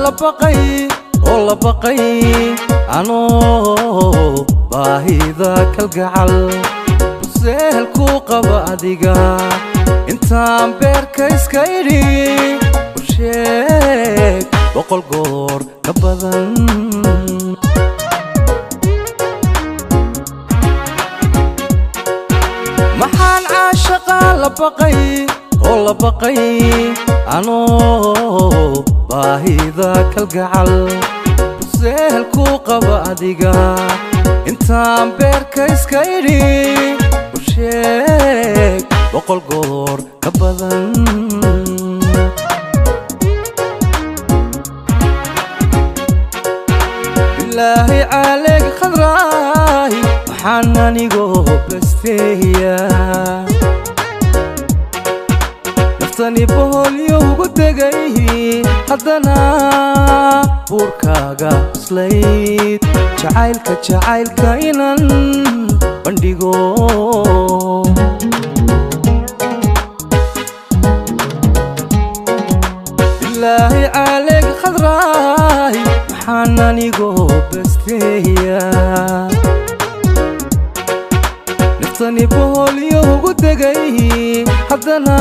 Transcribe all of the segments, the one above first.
la baqay oo la baqay anoo baahida kalgacal buseelku qaba adiga intaan beerka iska idhi u sheeg 100 goor ka badan. Maxaan caashaqa la baqay oo la baqay anoo baahida kalgacal buseelku qaba adiga intaan beerka iska idhi u sheeg 100 goor ka badan. Bilaahi caleeg khadraahi maxaan anigoo basteeya naftani boholyo ugu tegay haddana buurkaaga cuslayd jacaylka jacaylka inan bandhigo. Bilaahi caleeg khadraahi maxaan anigoo basteeya naftani boholyo ugu tegay haddana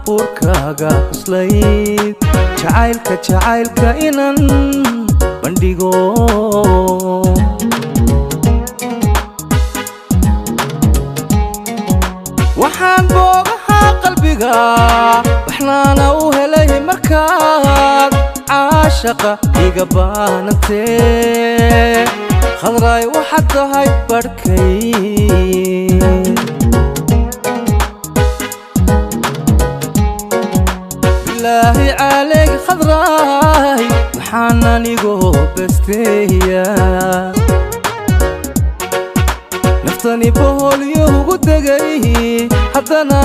buurkaaga cuslayd jacaylka jacaylka inan bandhigo. Waxaan boogaha qalbiga waxnaana u helay markaad caashaqa iga baanantee khadraay waxaad tahay barhkay. Bilaahi caleeg khadraahi maxaan anigoo basteeya naftani boholyo ugu tegay haddana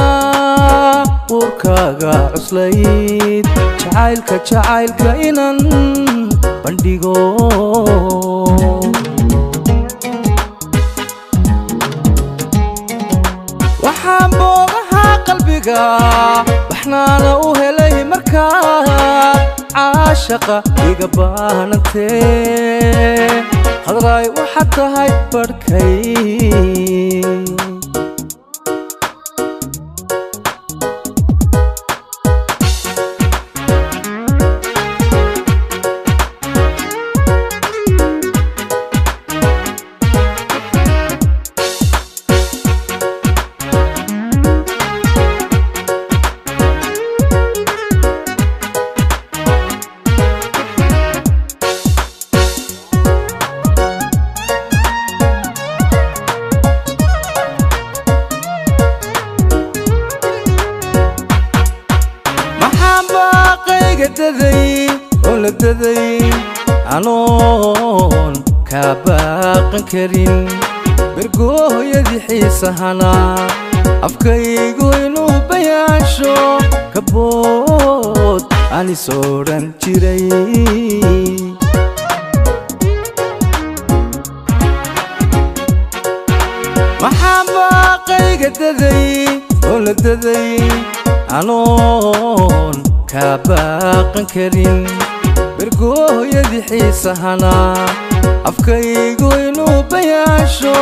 buurkaaga cuslayd jacaylka jacaylka inan bandhigo. Waxaan boogaha qalbiga waxnaana u helay markaad caashaqa iga baanantee khadraay waxaad tahay barhkay. Maxaan baaqayga daday oo la daday anoon kaa baaqan karin bergooyadii xiisahana afkaygu inuu bayaansho kabood aan is odhan jiray. Maxaan baaqayga daday oo la daday anoon kaa baaqan karin bergooyadii xiisahana afkaygu inuu bayaansho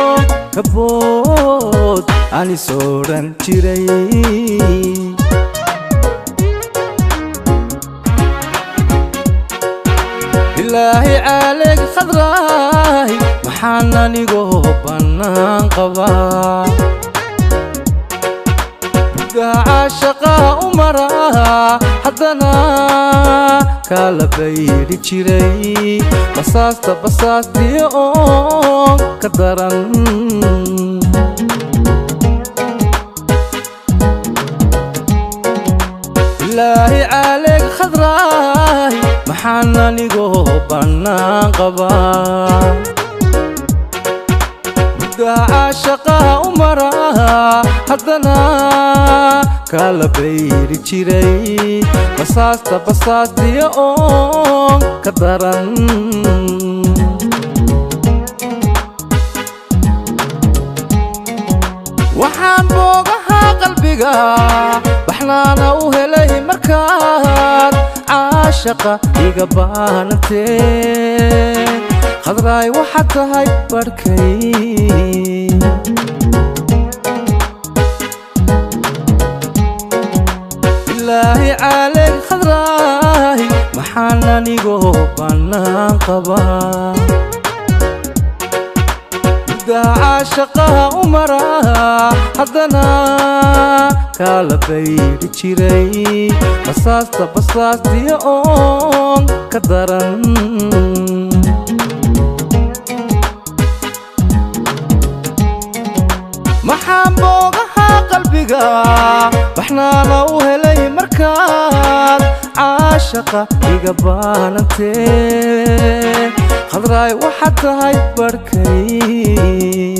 kabood aan is odhan jiray. Bilaahi caleeg khadraahi maxaan anigoo bannaan qabaa budaha caashaqa u maraa haddana kala bayri jiray basaasta basaastiyo oo ka daran. Bilaahi caleeg khadraahi maxaan anigoo bannaan qabaa budaha caashaqa u maraa haddana kala bayri jiray basaasta basaastiyo oo ka daran. Waxaan boogaha qalbiga baxnaana u helay markaad Caashaqa iga baanantee, Khadraay, waxaad tahay barhkay. Bilaahi caaleg Khadraay, maxaan anigoo bannaan qabaa? Muddaa caashaqaha u maraa, haddana kaala bayri jiray basaasta, basaastiyo oon ka daran. Maxaan boogaha qalbiga baxnaana u helay markaad caashaqa iga baanantee? Khadraay, waxaad tahay barhkay.